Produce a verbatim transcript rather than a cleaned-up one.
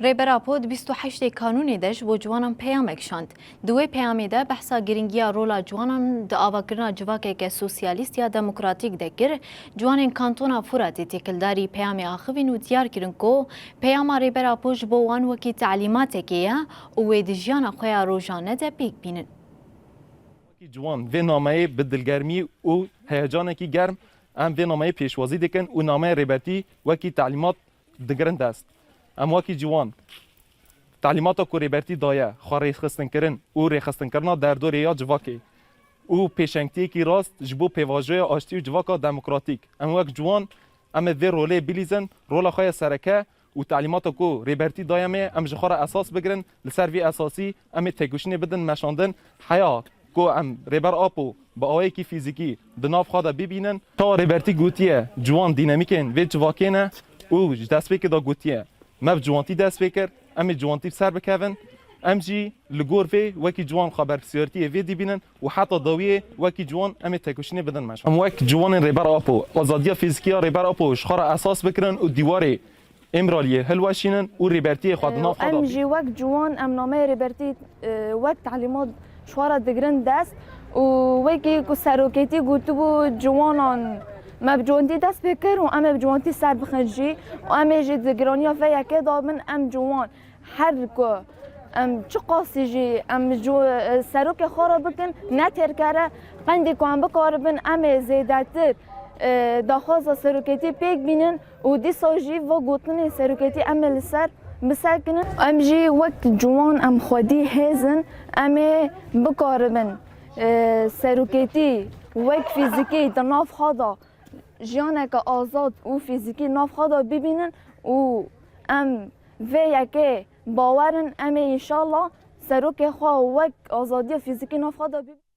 Rêber Apo di bîst û heştê Kanûnê de ji bo ciwanan peyamek şand. Di wê peyamê de behsa giringiya rola ciwanan di avakirina civakeke sosyalîst ya demokratîk de kir. Ciwanên Kantona Furatê têkildarî peyamê axivîn û diyar kirin ku peyama Rêber Apo ji bo wan wekî telîmatekê ye û wê di jiyana xwe ya rojane de pêk bînin. Wekî ciwan vê nameyê bi dilgermî û heyecanekî germ em vê nameyê pêşwazî dikin û nameya Rêbertî wekî telîmat digirin dest. Em wekî ciwan telîmata ku Rêbertî daye, xwe rêxistinkirin û rêxistinkirina derdorê ya civakê û pêşengtiyekî rast ji bo pêvajoya aştî û civaka demokratîk. Em wek ciwan em ê vê rolê bilîzin, rola xwe ya sereke û telîmata ku Rêbertî daye me, em ji xwe re esas bigirin, li ser vî esasî em ê têkoşînê bidin meşandin. Heya ku em Rêber Apo bi awayekî fîzîkî di nav xwe de bibînin. Çawa Rêbertî gotiye, ciwan dînamîkên vê civakê ne û ji destpêkê de gotiye, me bi ciwantî dest pê kir, em ê ciwantî bi ser bikevin. Em jî li gor vê wekî ciwan xwe berpirsiyartiyê vê dibînin û heta dawiyê wekî ciwan em ê têkoşînê bidin meşan. Em wek ciwanên Rêber Apo azadiya fîzîkî ya Rêber Apo ji xwe re esas bikirin û dîwarê Îmraliyê hilweşînin û Rêbertiyê xwe di nav xwe de Em bînin. Jî wek ciwan em nameyê Rêbertî, e, wek telîmat ji xwe re digirin dest û wekî ku serokêtî gotibû ciwanan me bi ciwantî dest pê kir û em ê bi ciwantî ser bixin jî û em ê jî di giraniya vê yekê de bin em ciwan. Her ku em çiqasî jî em ji, e, serokê xwe re bikin, ne têrkere, qendî ku em bikaribin, em ê zêdetir, e, daxwaza serokêtî pêk bînin û dîsa jî va gotinên serokêtî em ê li ser bisekinin. Em jî wek ciwan em xwedî hêz in, em ê bikaribin, e, serokêtî wek fîzîkî di nav xwe de jiyaneke azad û fîzîkî nav xwe de bibînin û em vê yekê bawer in, em ê înşallah serokê xwe wek azadiya fîzîkî nav xwe de bibînin.